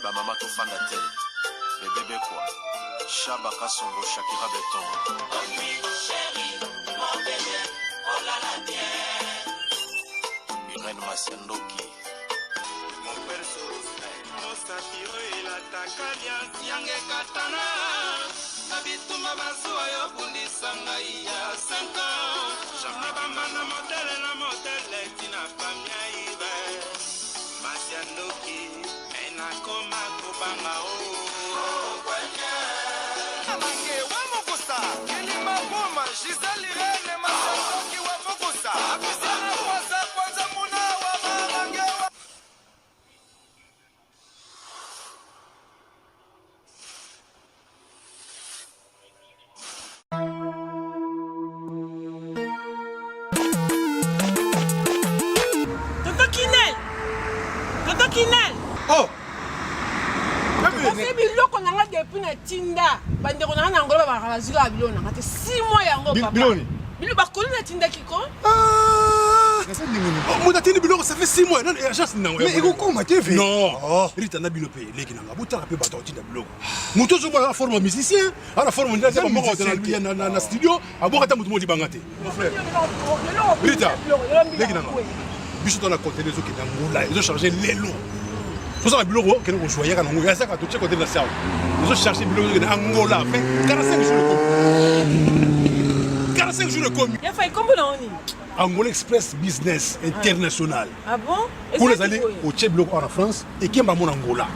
Ba mama tofanda te. Bebe Bekwa, Shaba Kasongo, Shakira Beton. Irène Masiandoki. Mosapi oyo elataka liasi yange ekatana na bitumba bazuwa yo bundisa ngai ya 5 ans na bambanda modele na modele tina famia ibe masi ya ndoki me nakoma kobanga o Amange wa mokusa Kilima Buma Gisèle Irène Masandoki wa mokusa Apisiana kwanza kwanza muna wa mamange wa Tonton Kinel! Tonton Kinel! Oh! Kasi biloko na nga depuis na tinda bandeko na nga na Angola babaka bazwi kaka biloko na nga te 6 mois yango papa. Biloko nini? Biloko bakoli natindaki ko. Ah! Moto atindi biloko ça fait 6 mois nani agence nango. Mais ekokoma te ve. Non. Oh. Rita na bino pe leki na nga botala pe bato atinda biloko. Moto ozomona na forme musicien, ana forme ndenge ata moko na na na studio, aboka ata moto moko libanga te. Mon frère. Rita, leki na nga. Biso to na conteneur ezokende Angola, ezo charger lelo. Tozala biloko okende kozwa yaka nango yazaka totie conteneur na sawa. Ezo charger biloko ezokende Angola, fait 45 jours ekomi. 45 jours ekomi. Ya fai kombo na oni. Angola Express Business International. Ah bon? Kuna ezali otie biloko awa na France ekemba mona Angola.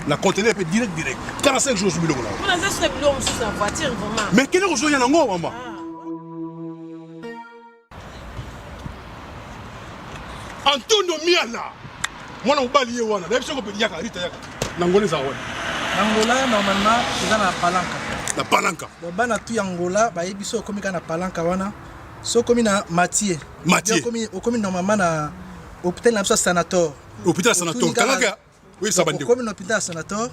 Na conteneur pe direct direct. 45 jours biloko na. Kuna nza suna biloko mosusu na voiture vraiment. Mais kende kozwa ya nango mama. Antonio Miala mwana mobali ye wana nayebi soko yaka Rita yaka na Angola eza wana. Na Angola normalement eza na Palanca. Na Palanca. Donc bana tout ya Angola bayebi so okomi kaka na Palanca wana. So okomi na Mathieu. Mathieu. Okomi okomi normalement na hôpital na biso ya Sanator. Hôpital Sanator. Kangaka oyebisa bandeko. Okomi na hôpital ya Sanator.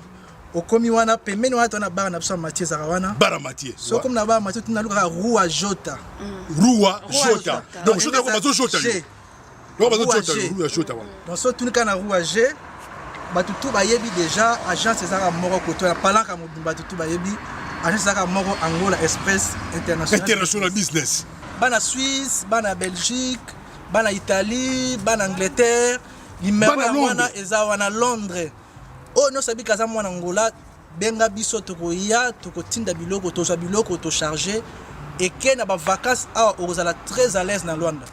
Okomi wana pembeni wana tona bar na biso ya Mathieu ezalaka wana. Bar ya Mathieu. So okomi na bar Mathieu tuna lukaka Rua Jota. Rua Jota. Donc Jota ko bazo Jota. Donc bazo Jota Rua Jota wana. Donc so tuni kaka na Rua G bato tout bayebi déjà agence ezalaka moko koto ya palanka mobimba bato tout bayebi agence ezalaka moko Angola Express International. International Business. Bana Suisse, bana Belgique, bana Italie, bana Angleterre, numéro ya wana eza wana Londres. Oyo nyonso abika aza mwana Angola, benga biso tokoya tokotinda biloko tozwa biloko tocharge eke na ba vacances awa okozala très à l'aise na Luanda.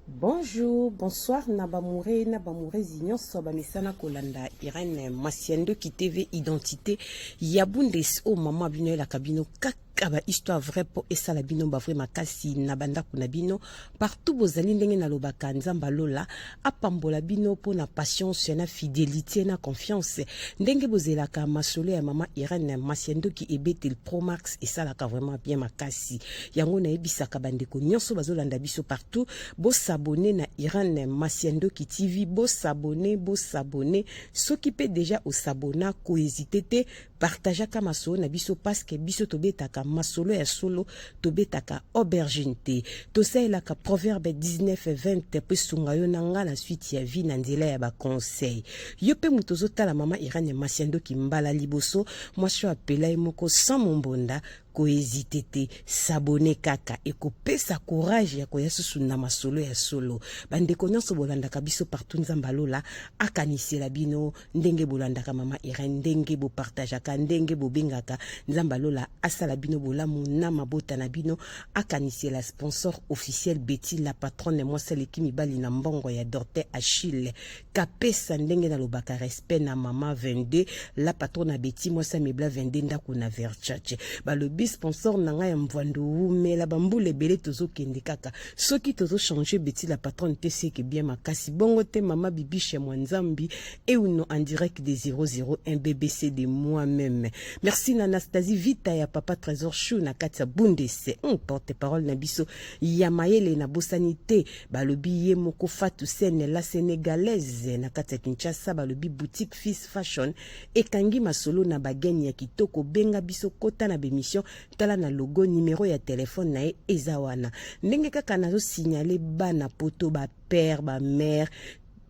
Bonjour, bonsoir na bamoure na bamourezi nyonso bamesana kolanda Irène Masiandoki TV identité ya Bundes o mama bino elaka bino kaka ba histoire vraie po esala bino ba vrai makasi na bandako na bino partout bozali ndenge nalobaka Nzambe alola apambola bino po na patience na fidelité na confiance ndenge bozelaka masolo ya mama Irène Masiandoki ebetel Pro Max esalaka vraiment bien makasi yango nayebisaka bandeko nyonso bazolanda biso partout bosabone na Irène Masiandoki TV bosabone bosabone soki mpe deja osabona kohésite te partageaka masolo na biso paske biso tobetaka masolo ya solo tobetaka aubergine te tosalelaka proverbe 19 20 mpo esunga yo na nga na suite ya vie na nzela ya baconseil yo mpe moto ozotala mama Irène Masiandoki mbala liboso mwasi oyo apela ye moko sans mombonda kohésite te s'abonner kaka ekopesa courage ya koya susu na masolo ya solo bandeko nyonso bolandaka biso partout nzambe alola akanisela bino ndenge bolandaka mama Irène ndenge bopartageaka ndenge bobengaka nzambe alola asala bino bolamu na mabota na bino akanisela sponsor officiel Betty la patronne mwasi aleki mibali na mbongo ya Dorte Achille kapesa ndenge nalobaka respect na mama 22 la patronne Betty mwasi amebla 22 ndako na Versace balobi sponsor na ngai ya mvwandu wumela bambula ebele tozokende kaka soki tozochange Betty la patronne te seke bien makasi bongo te mama Bibiche Mwanzambi euno en direct de 001 BBC de moi-même merci na Anastasie Vita ya papa Trésor Chou na kati ya Bundes porte-parole na biso ya mayele na bosani te balobi ye moko Fatou Sene la sénégalaise na kati ya Kinshasa balobi boutique Fils Fashion ekangi masolo na bagene ya kitoko benga biso kota na bemission tala na logo numero ya telefone na ye eza wana ndenge kaka nazosignale bana poto ba père ba mère.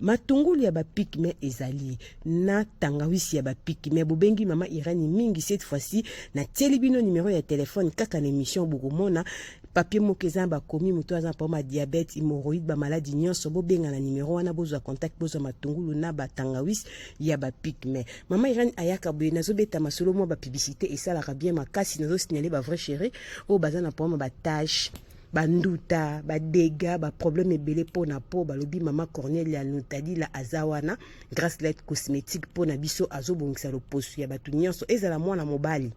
Matungulu ya ba pygmee ezali na tangawisi ya ba pygmee. Bobengi mama Irène mingi cette fois-ci, natieli bino numero ya telefone kaka na emission bokomona papier moko eza na bakomi moto aza na problème ya diabète, hémorroïde, ba maladi nyonso, bobenga na numero wana bozwa contact, bozwa matungulu na batangawisi ya ba pygmee. Mama Irène ayaka boye, nazobeta masolo mwa ba publicité esalaka bien makasi, nazosignaler ba vrai chéri oyo baza na problème ya ba tache, banduta, badega, baproblème ebele mpona po balobi mama Cornelia Nutadila aza wana, Grace Light Cosmétique mpona biso, azobongisa loposo ya bato nyonso, ezala mwana mobali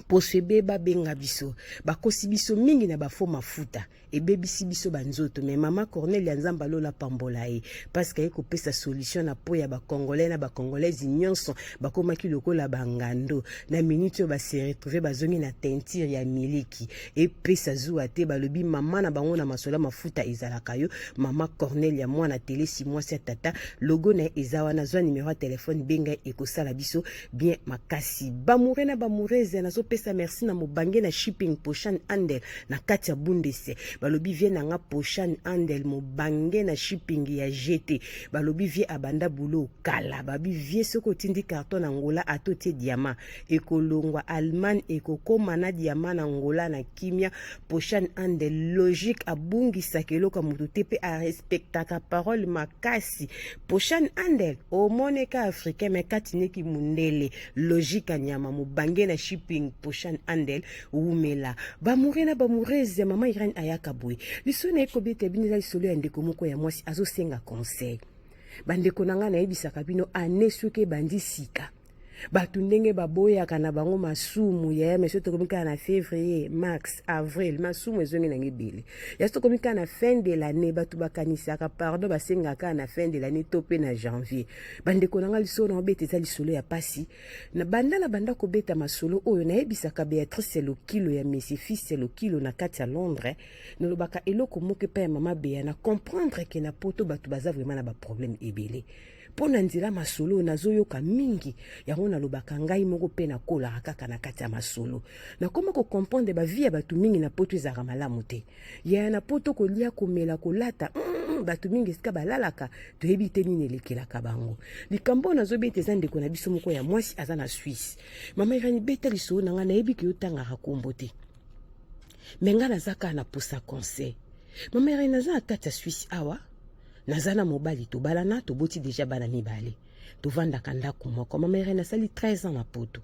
poso ebeba, benga biso. Bakosi biso mingi na bafo mafuta, ebebisi biso banzoto. Me mama Cornelia, Nzambe alola pambola ye, parce que aye kopesa solution na po ya Bacongolais na Bacongolaise nyonso. Bakomaki lokola bangando na minute oyo base retrouve, bazongi na teinture ya miliki, epesa zuwa te. Balobi mama na bango na masolo ya mafuta ezalaka yo mama Cornelia, mwana telesi, mwasi ya tata. Logo na ye eza wana, zwa numero ya telefone, benga, ekosala biso bien makasi. Bamoure na bamourese, nazopesa merci na mobange na shipping Poshan Andel na kati ya Bundese. Balobi vie na nga Poshan Andel, mobange na shipping ya GT. Balobi vie abanda bulo kala, babi vie soki otindi carton na Ngola, ata otie diama, ekolongwa Allemagne, ekokóma na diama na Ngola na kimia. Poshan Andel logique, abungisaka eloko ya motu te mpe arespectaka parole makasi. Poshan Andel omoneka africain me kati neki mundele, logique ya nyama, mobange na shipping Poshan Andel, wumela. Bamoure na bamourese, mama Irene ayaka boye, lisolo na ye kobeta bino eza lisolo ya ndeko moko ya mwasi azosenga conseil. Bandeko na ngai, nayebisaka bino, ane soki ebandi sika, bato ndenge baboyaka na bango masumu yaya. Me so tokomi kaka na février, mars, avril, masumu ezongi nango ebele. Ya so tokomi kaka na fin de l'année, bato bakanisaka pardon basengaka kaka na fin de l'année to mpe na janvier. Bandeko na ngai, lisolo na obeta eza lisolo ya pasi. Na banda na banda kobeta masolo oyo, nayebisaka Béatrice Lokilo ya Messi Fils Lokilo na kati ya Londres, nalobaka eloko moko epai ya mama Bea: na comprendre ke na Poto bato baza vraiment na baproblème ebele. Mpo na nzela masolo oyo nazoyoka mingi yango, nalobaka ngai moko mpe nakolaka kaka na kati ya masolo, nakoma kocomprendre bavie ya bato mingi na Poto ezalaka malamu te. Yaya, na Poto kolia, komela, kolata, bato mingi esika balalaka toyebi te nini elekelaka bango. Likambo oyo nazobeta eza ndeko na biso moko ya mwasi aza na Swisse. Mama Irani, beta lisolo na ngai, nayebi ke yotangaka kombo te, me ngai naza kaka na posa conseil. Mama Irani, naza na kati ya Swisse awa, naza na mobali, tobalana, toboti deja bana mibale, tovandaka ndako moko. Mama Irene, nasali 13 ans na Poto,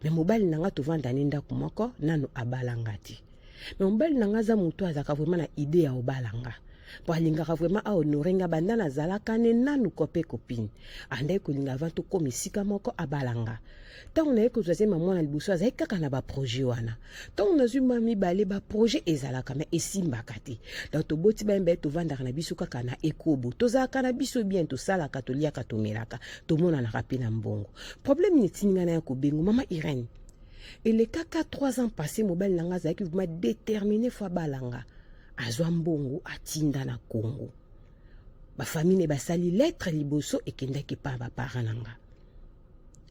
me mobali na nga tovanda ne ndako moko, nano abalanga te. Me mobali na nga aza motu azalaka vraiment na idée ya obala nga, mpo alingaka vraiment ahonore nga. Banda nazalaka ne nanu copain copine, andaki kolinga avant tokóma esika moko abala nga. Ntango naye kozwa zema mwana liboso, azalaki kaka na baprojet wana. Ntango nazwi mwa mibale, baprojet ezalaka me esimbaka te. Donc toboti bayembe, tovandaka na biso kaka na ekobo, tozalaka na biso bien, tosalaka, toliaka, tomelaka, tomonanaka mpe na mbongo. Problème netindi ngai na ya kobengo mama Irene, elekaka 3 ans passé, mobali na ngai azalaki vraiment déterminé fo abala nga. Azwa mbongo, atinda na Congo, bafamille ne basali lettre liboso, ekendaki epa baparent na nga.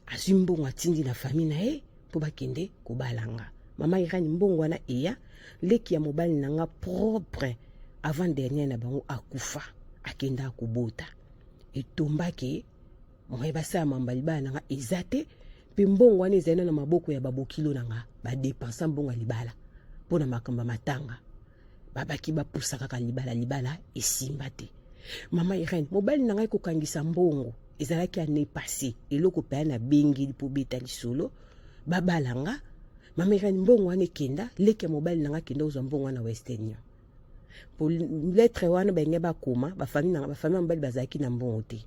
Azwi mbongo, atindi na famille na ye mpo bakende kobala nga. Mama Irani, mbongo wana eya, leki ya mobali na nga propre avant dernier na bango akufa, akenda kobota, etombaki moye basala mamba libala na nga eza te. Mpe mbongo wana ezali na maboko ya babokilo na nga, badepensa mbongo ya libala mpo na makambo ya matanga. Babaki bapusa kaka libala, libala esimba te. Mama Irene, mobali na ngai kokangisa mbongo ezalaki année passée. Eloko mpe nabengeli mpo beta lisolo babala nga. Mama Irene, mbongo wana ekenda, leki ya mobali na nga akenda kozwa mbongo wana Western Union po lettre wana balingi bakoma bafamille na nga. Bafamille ya mobali bazalaki na mbongo te.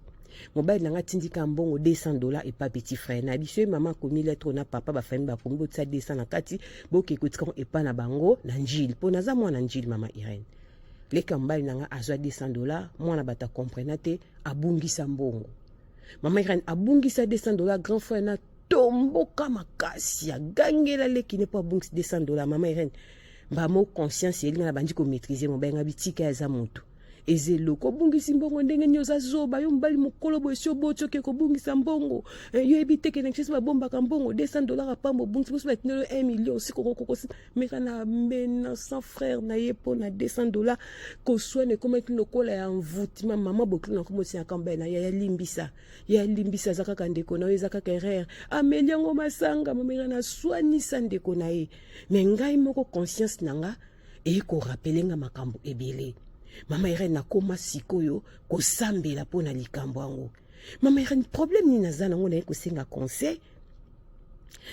Mobali na nga atindika mbongo 200 $ epa petit frère na biso ye. Mama akomi lettre na papa, bafamille bakomi, botia 200 na kati, boke kotika ngo epa na bango na Njili, mpo naza mwana Njili. Mama Irene, leki ya mobali na nga azwa 200 $, mwana bato akomprena te, abungisa mbongo. Mama Irene, abungisa 200 $. Grand frère na tomboka makasi, agangela leki ne mpo abungisi 200 $. Mama Irene, mbamo conscience elinga na bandi komaîtriser mobali nga, bitika aza motu. Eza eloko obungisi mbongo ndenge nini? Oza zoba yo, mobali mokolo boye, si oboti oke kobungisa mbongo. Yo yebi te ke na Kinshasa babombaka mbongo 200 dollars pamba, obungisi, boso batindeli yo 1 million sikokokokosi meka na menaçant frère na ye mpo na 200 dollars. Koswana ekomaki lokola ya mvutima. Mama bokili na komotiaka mobali na ye: ya limbisa, ya limbisa, aza kaka ndeko na yo, eza kaka erreur, ameli yango masanga. Mameka naswanisa ndeko na ye, me ngai moko conscience na nga eye korappeler nga makambo ebele. Mama Irene, nakóma sikoyo kosambela mpo na likambo yango. Mama Irene, problème nini naza nango? Naye kosenga conseil.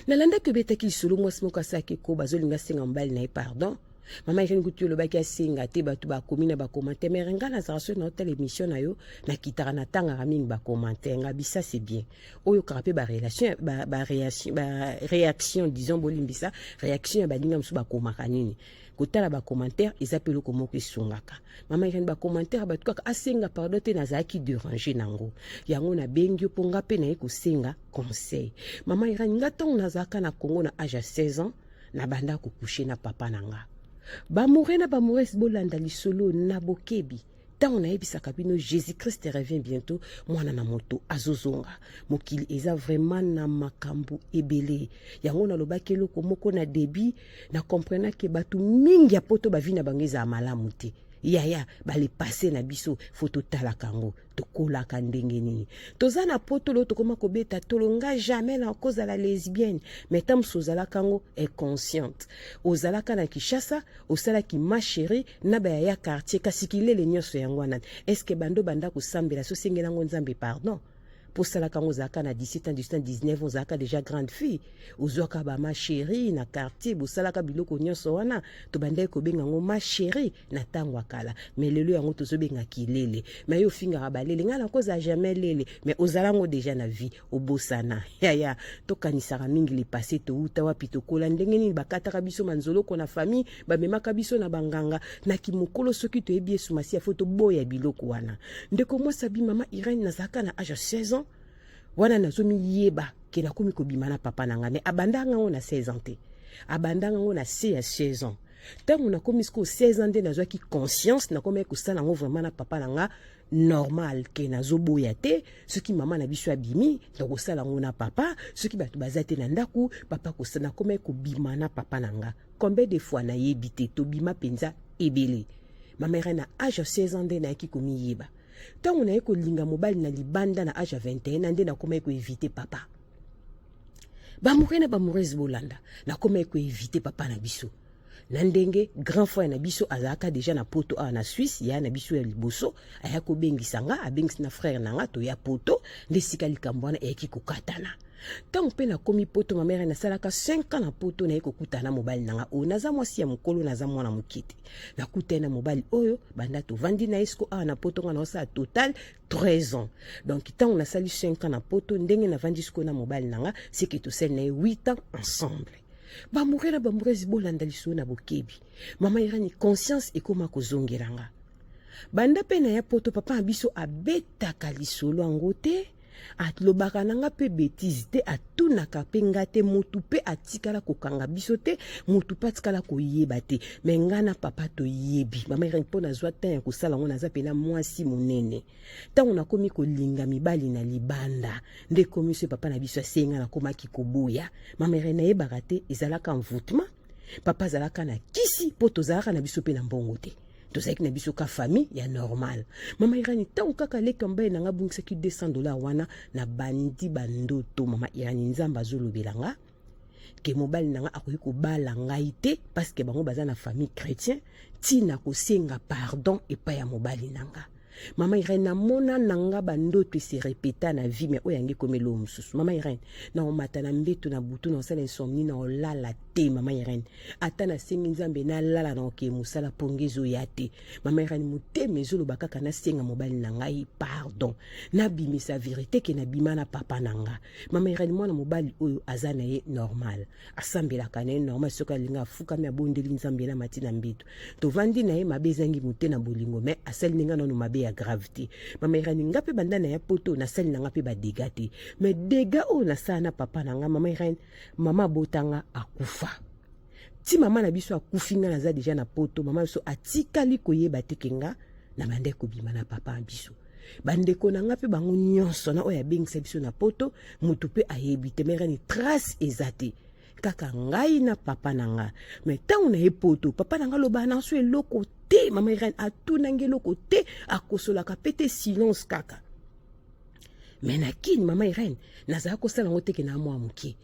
Nalandaki obetaki lisolo, mwasi moko asalaki ko bazolinga asenga mobali na ye pardon. Mama Irene, kutu olobaki asenga te, bato bakomi na bacommentaire. Mais nga nazalaka, soki naotala émission na yo, nakitaka, natangaka mingi bacommentaire. Nga bisa, c'est bien, oyokaka mpe barelation, baréaction, disons, bolimbisa, réaction ya baninga mosusu bakomaka nini. Kotala bacommentaire eza mpe eloko moko esungaka. Mama Irene, bacommentaire ya bato kaka asenga pardon te, nazalaki déranger nango. Yango nabengi yo mpo nga mpe naye kosenga conseil. Mama Irene, nga ntango nazalaka na Congo na age ya 16 ans, nabanda kocoucher na papa na nga. Bamoureux na bamoureuse, bolanda lisolo na bokebi. Ntango nayebisaka bino Jésus Christ revient bientôt, mwana na moto azozonga, mokili eza vraiment na makambo ebele. Yango nalobaki eloko moko na début, na comprenaki bato mingi ya poto, bavie na bango ezala malamu te. Yaya, bale passé na biso, faut totalaka yango, tokolaka ndenge nini, toza na poto lelo, tokóma kobeta tolo. Nga jamais nakozala lesbienne, mais ta mosusu ozalaka yango inconsciente. Ozalaka na Kinshasa, osalaki ma chérie na bayaya quartier, kasi kilele nyonso yango wana. Est-ce bando banda kosambela, so osengela yango Nzambe pardon mpo osalaka yango? Ozalaka na 17 ans, 18 ans, 19 ans, ozalaka déjà grande fille, ozwaka bama chérie na quartier, bosalaka biloko nyonso wana. Tobandaki kobenga yango ma chérie na ntango ya kala, mais lelo yango tozobenga kilele. Mais yo ofingaka balele, ngai nakozala jamais lele, mais ozala yango déjà na vie, obosana. Yaya, tokanisaka mingi le passé, touta wapi, tokola ndenge nini, bakataka biso manzoloko na famille, bamemaka biso na banganga na kimokolo. Soki toyebi Yesu Masiya, faut toboya biloko wana. Ndeko mwasi abi: "Mama Irene, nazalaka na age ya 16 ans wana, nazomiyeba ke nakomi kobima na papa na ngai." Mais abandanga yango na 16 ans te, abandanga yango na se ya 16 ans. Ntango nakomi sikoyo 16 ans nde nazwaki conscience, nakomaki kosala yango vraiment na papa na nga normal, ke nazoboya te. Soki mama na biso abimi, nakosala yango na papa. Soki bato baza te na ndako, papa kosala. Nakomaki kobima na papa na nga. Combien de fois, nayebi te, tobima mpenza ebele. Mama Irene, na age ya 16 ans nde nayaki komiyeba. Ntango naye kolinga mobali na libanda na age ya 21, nde nakomaki koéviter papa. Bamoureux na bamoureuse, bolanda, nakomaki koéviter papa na biso na ndenge grand frère na biso azalaka déjà na poto awa na Suisse. Ya na biso ya liboso aya kobengisa nga, abengisi na frère na nga, toya poto. Nde esika likambo wana eyaki kokatana. Ntango mpe nakomi poto, ma mère, nasalaka 5 ans na poto, naye kokutana na mobali na nga oyo. Naza mwasi ya mokolo, naza mwana moke te. Nakutani na mobali oyo, banda tovandi na ye siko awa na poto, nga naosala total 13 ans. Donc ntango nasali 5 ans na poto, ndenge navandi sikoyo na mobali na nga, seke tosali na ye 8 ans ensemble. Bamoureux na bamoureuse, bolanda lisolo na bokebi. Mama Irani, conscience ekóma kozongela nga. Banda mpe na ya poto, papa na biso abetaka lisolo yango te, alobaka na nga mpe bétise te, atunaka mpe nga te. Motu mpe atikala kokanga biso te, motu mpe atikala koyeba te, mais nga na papa toyebi. Mama Irani, mpo nazwa temps ya kosala yango, naza mpena mwasi monene. Ntango nakomi kolinga mibali na libanda, nde ekomi so papa na biso asenga, nakomaki koboya. Mama Irani, nayebaka te ezalaka envoûtement. Papa azalaka na kisi, mpo tozalaka na biso mpe na mbongo te, tozalaki na biso ka famille ya normal. Mama Irani, ntango kaka leka mobali na nga abungisaki 200 dollar wana, na bandi bandoto. Mama Irani, Nzambe azolobela nga ke mobali na nga akoki kobala ngai te, parce que bango baza na famille chrétien, ntina kosenga pardon epai ya mobali na nga. Mama Irene, namona na nga bandoto ese répéta na vie, mais oyo yango ekomi eloko mosusu. Mama Irene, na omata na mbeto na butu, na osala insomnie, na olala te. Mama Irene, ata nasengi Nzambe nalala, na okee mosala, mponge ezoya te. Mama Irene, motema ezoloba kaka nasenga mobali na ngai pardon, nabimisa vérité ke nabima na papa na nga. Mama Irene, mwana mobali oyo aza na ye normal, asambelaka na ye normal. Soki alingi, afukami, abondeli Nzambe na mati na mbeto. Tovandi na ye, mabe ezangi mote na bolingo, mais asali ndenge nano mabe ya grave te. Mama Irene, nga mpe banda na ya poto, nasali na nga mpe badégâts te, mais dégâts oyo nasala na papa na nga. Mama Irene, mama abotanga akufa. Ti mama na biso akufi, nga naza déjà na poto. Mama biso atikali koyeba te ke nga Na bandaki kobima na papa na biso. Bandeko na nga mpe bango nyonso na oyo abengisa biso na poto, motu mpe ayebi te, merani trace eza te. Kaka ngai na papa na nga. Mais ntango na ye poto, papa na nga alobaka na so eloko te, mama Irène atunangi eloko te, akosolaka pe te, silence kaka. Mais na kini mama Irène, nazala kosala yango teke na mwa moke.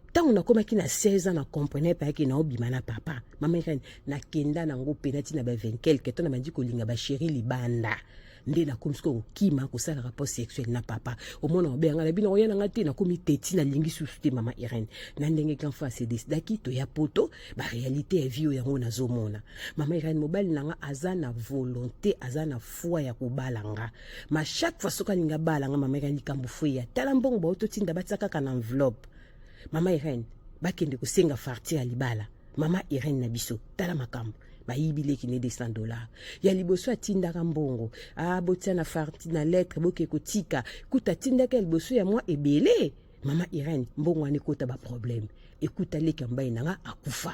Ntango nakomaki na 16 ans, na comprenais pas que naobima na papa. Mama Irène, nakenda nango mpe nati na ba 20 quelque temps, nabandi kolinga ba chéri libanda. Nde nakomi sikoyo kokima kosala rapport sexuel na papa. Omona obenga na bino oya na nga te, nakomi teti, nalingi susu te mama Irène. Na ndenge grand frère se décidaki toya poto, ba réalité ya vie oyo yango nazomona. Mama Irène, mobali na nga aza na volonté, aza na foi ya kobala nga. Ma chaque fois soki alinga bala nga, mama Irène, likambo foi ya tala mbongo ba ototinda batia kaka na enveloppe. Mama Irène, bakende kosenga farti ya libala. Mama Irène na biso, tala makambo. Bayibi leki ne $200. Ya liboso atindaka mbongo. Ah, botia na farti na lettre, boke kotika. Kuta atindaka ya liboso ya mwa ebele. Mama Irène, mbongo wana ekota ba problème. Ekuta leki ya mobali na nga akufa.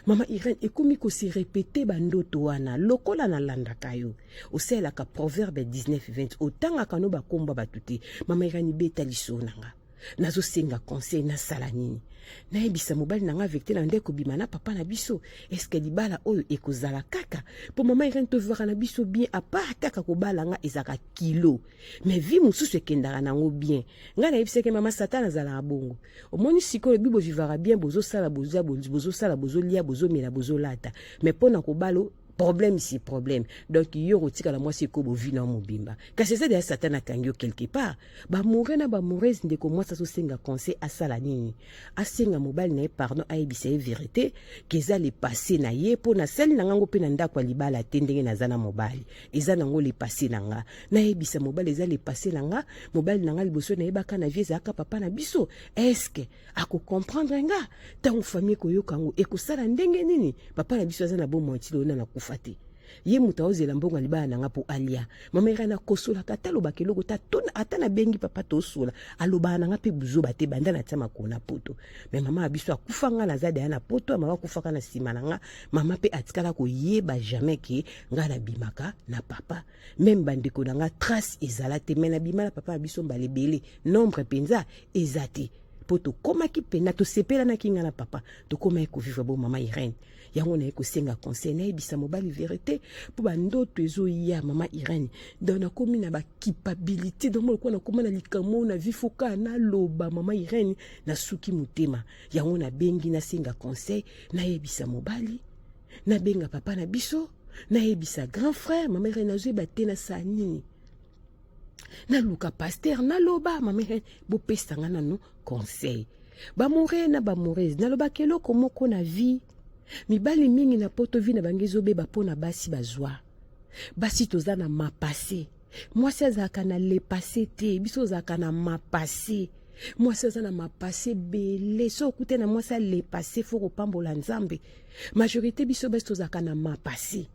Mama Irène, ekomi ko se répéter ba ndoto wana lokola nalandaka yo. Osalelaka proverbe 19 20, otangaka no bakomba bato te. Mama Irène, beta liso na nga. Nazosenga conseil, nasala nini? Nayebisa mobali na nga vecte na nde kobima na papa na biso. Est-ce que libala oyo ekozala kaka? Po mama Irène tovivaka na biso bien, à part kaka kobala nga ezalaka kilo. Mais vie mosusu ekendaka nango bien. Nga nayebisaki mama Satan azalaka bongo. Omoni sikoyo bi bovivaka bien, bozosala, bozia, bozosala, bozolia, bozomela, bozolata. Mais pona kobala problème si problème. Donc yo kotikala mwasi ekobo vie na mobimba. Kasi eza deja Satan akangi yo quelque part. Ba amoureux na ba amoureuse, ndeko mwasi azosenga conseil asala nini? Asenga mobali na ye pardon, ayebisa ye vérité ke eza le passé na ye, po nasali na ngango mpe na ndako ya libala te ndenge naza na mobali. Eza nango le passé na nga. Nayebisa mobali eza le passé na nga, mobali na nga liboso nayebaka na vie ezalaka papa na biso. Est-ce que akocomprendre nga? Ntango famille ekoyoka yango ekosala ndenge nini? Papa na biso aza na bomoi ti lelo na nakufa te. Ye moto aozela mbongo ya libala na nga po alia. Mama Irène akosolaka, ata alobaka eloko te, ata nabengi papa tosola, alobaka na nga mpe buzoba te, banda natia makolo na poto. Mais mama ya biso akufa, nga naza deya na poto, mama akufaka na nsima na nga. Mama mpe atikala koyeba jamais ke nga nabimaka na papa. Même bandeko na nga trace ezala te, mais nabima na papa ya biso mbala ebele, nombre mpenza eza te. Po tokomaki pena tosepelanaki nga na papa, tokomaki kovivre bo mama Irène. Yango naye kosenga conseil, nayebisa mobali vérité po bandoto ezoya mama Irène. Donc nakomi na ba culpabilité, donc lokola nakoma na likambo na vie foka naloba mama Irène, nasuki motema. Yango nabengi nasenga conseil, nayebisa mobali, nabenga papa na biso, nayebisa grand frère. Mama Irène, nazoyeba te nasala nini. Naluka pasteur, naloba mama Irène, bopesa nga nano conseil. Bamoure na bamoureuse, nalobaka eloko moko na vie. Mibali mingi na poto vie na bango ezobeba mpo na basi bazwa. Basi toza na mapase. Mwasi azalaka na le passé te, biso ozalaka na mapase. Mwasi aza na mapase ebele. So okute na mwasi ya le passé, fo kopambola Nzambe. Majorité biso basi tozalaka na mapase.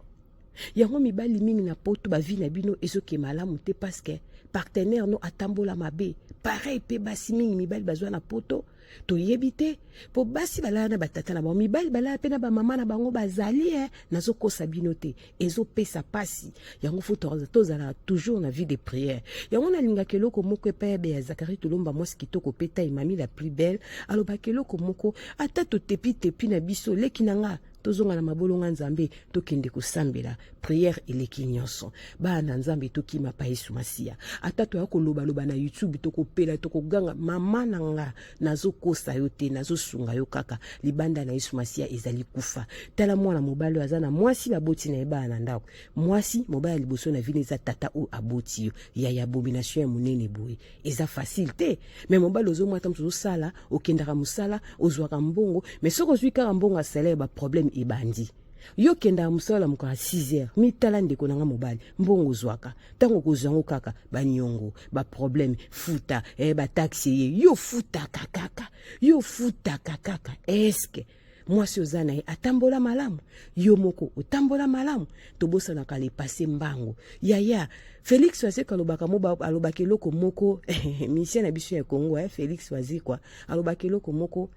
Yango mibali mingi na poto ba vie na bino ezoke malamu te parce que partenaire no atambola mabe. Pareil pe basi mingi mibali bazwa na poto toyebi te po basi balala na batata na bango, mibali balala pe na ba mama na bango bazali, nazokosa bino te, ezopesa pasi. Yango faut tozala toujours na vie de prière. Yango nalingaka eloko moko epai ya Beya Zakari Tolomba, mwasi kitoko pe taille, mami la plus belle, alobaka eloko moko ata totepi tepi na biso leki na nga, tozonga na mabolonga Nzambe, tokende kosambela, prière eleki nyonso. Bana na Nzambe tokima pa Yesu Masiya. Ata toya kolobaloba na YouTube, tokopela, tokoganga, mama na nga nazokosa yo te, nazosunga yo kaka. Libanda na Yesu Masiya ezali kufa. Tala mwana mobali oyo aza na mwasi, baboti na ye bana na ndako. Mwasi mobali ya liboso na vino eza tata oyo aboti yo. Ya ya abomination ya monene boye. Eza facile te. Mais mobali ozomona ata moto ozosala, okendaka mosala, ozwaka mbongo, mais soki ozwi kaka mbongo ya salaire, ba problème ebandi. Yo kendaka mosala mokolo ya 6 heures, mitala ndeko na nga mobali, mbongo ozwaka. Tango okozwa yango kaka, ba nyongo, ba problème, futa, ba taxe ye, yo futaka kaka, yo futaka kaka. Est-ce que mwasi oza na ye atambola malamu, yo moko otambola malamu? Tobosanaka le passé mbango. Yaya Félix Wazekwa alobaka mo, alobaka eloko moko, misien na biso ya Congo, Félix Wazekwa alobaka eloko moko,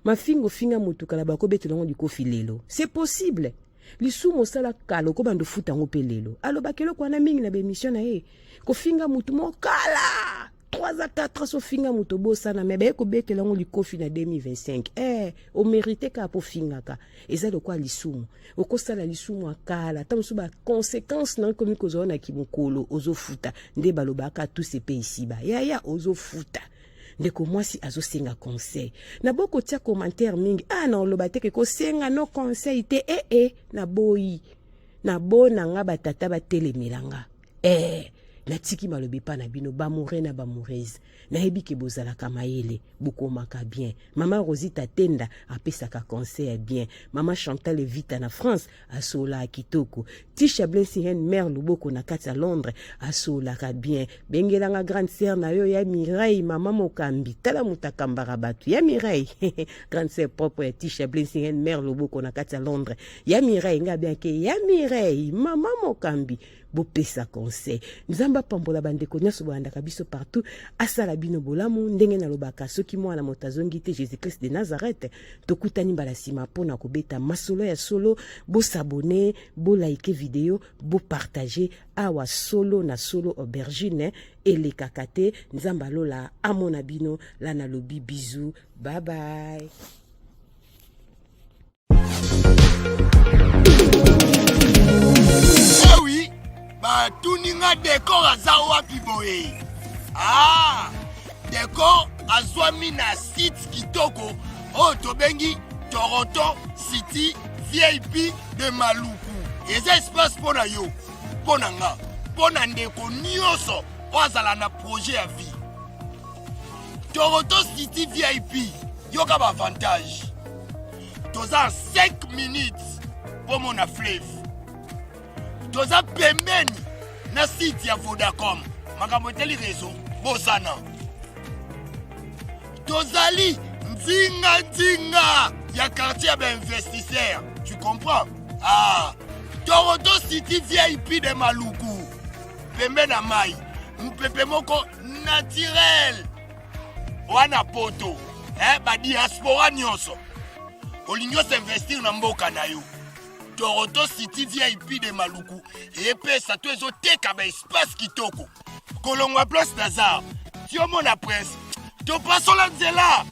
mafingo finga motu kala bakobetela yango likofi lelo. C'est possible. Lisumu osala kala okobanda ofuta yango mpe lelo. Alobaka eloko wana mingi na baemission na ye. Kofinga mutu moko kala 3 à 4 ans ofinga moto obosana me baye kobetela yango likofi na 2025 eh, omerite kaka mpo ofingaka. Eza lokola lisumu, okosala lisumu ya kala ata mosusu baconséquence na ekomi kozwa na kimokolo ozofuta. Nde balobaka tout se paye ici-bas. Yaya ozofuta. Ndeko mwasi azosenga conseil na bokotia commentaire mingi, ah na oloba te ke kosenga no conseil te, eh eh naboyi nabona nga batata batelemela nga eh natiki maloba epa na bino bamoure na bamourese. Nayebi ke bozalaka mayele, bokomaka bien. Mama Rosita Tenda apesaka conseil ya bien. Mama Chantal Evita na France asololaka kitoko. Tisha Blessing mère Loboko na kati ya Londres asololaka bien. Bengelanga grande sœur na yo ya Mireille, mama Mokambi. Tala moto akambaka bato ya Mireille. Grande sœur propre ya Tisha Blessing mère Loboko na kati ya Londres. Ya Mireille nga bien ke ya Mireille, mama Mokambi. Bopesa conseil. Nzambe apambola bandeko nyonso bolandaka biso partout, asala bino bolamu. Ndenge nalobaka, soki mwana moto azongi te, Jésus Christ de Nazareth, tokutani mbala nsima mpona kobeta masolo ya solo. Bosabone, bolike video, bopartage. Awa solo na solo aubergine elekaka te. Nzambe alola amona bino. La nalobi bisous, bye bye. Oui, batuni nga decor aza wapi boye? Ah, decor azwami na site kitoko oyo tobengi Toronto City VIP de Maluku. Eza espace mpo na yo, mpo na nga, mpo na ndeko nyonso oyo azala na projet ya vie. Toronto City VIP, yoka ba avantage. Toza 5 minutes mpo mona fleuve. Toza pembeni na site ya Vodacom. Makambo etali réseau, bosana. Tozali nzinga nzinga ya quartier ya ba investisseurs. Tu comprends? Ah, Toronto City VIP de Maluku. Pembe na mai, mupepe moko naturel. Wana poto, eh, ba diaspora nyonso. Olingi osinvestir na mboka na yo. Toronto City VIP de Maluku epesa to ezoteka ba espace kitoko. Kolongwa place Nazar, ti omona prince, topasola nzela.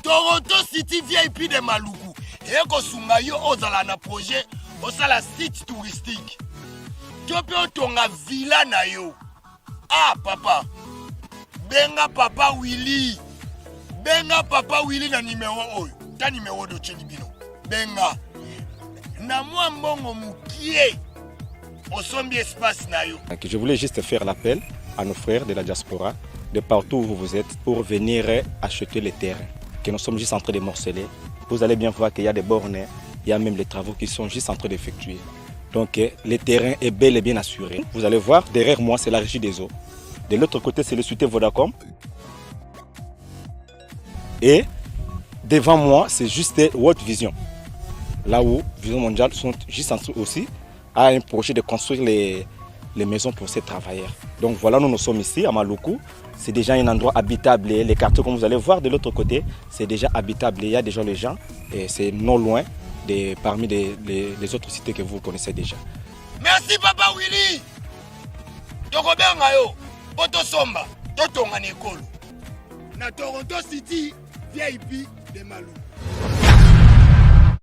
Toronto City VIP de Maluku ekosunga yo ozala na projet osala site touristique to mpe otonga villa na yo. Ah papa, benga papa Willy, benga papa Willy na numero oyo, ta numero dotyeli bino, benga na mwa mbongo mokie osombi espace na yo. Je voulais juste faire l'appel à nos frères de la diaspora, de partout où vous êtes, pour venir acheter les terrains que nous sommes juste en train de morceler. Vous allez bien voir qu'il y a des bornes, il y a même les travaux qui sont juste en train d'effectuer. Donc le terrain est bel et bien assuré. Vous allez voir, derrière moi, c'est la régie des eaux. De l'autre côté, c'est le cité Vodacom. Et devant moi, c'est juste World Vision. Là où Vision Mondiale sont juste en dessous aussi, a un projet de construire les maisons pour ces travailleurs. Donc voilà, nous, nous sommes ici à Maluku. C'est déjà un endroit habitable. Les quartiers, comme vous allez voir de l'autre côté, c'est déjà habitable. Il y a déjà les gens et c'est non loin de, parmi les autres cités que vous connaissez déjà. Merci Papa Willy. Tokobenga yo po tosomba totonga na ekolo na Toronto City VIP de Maluku.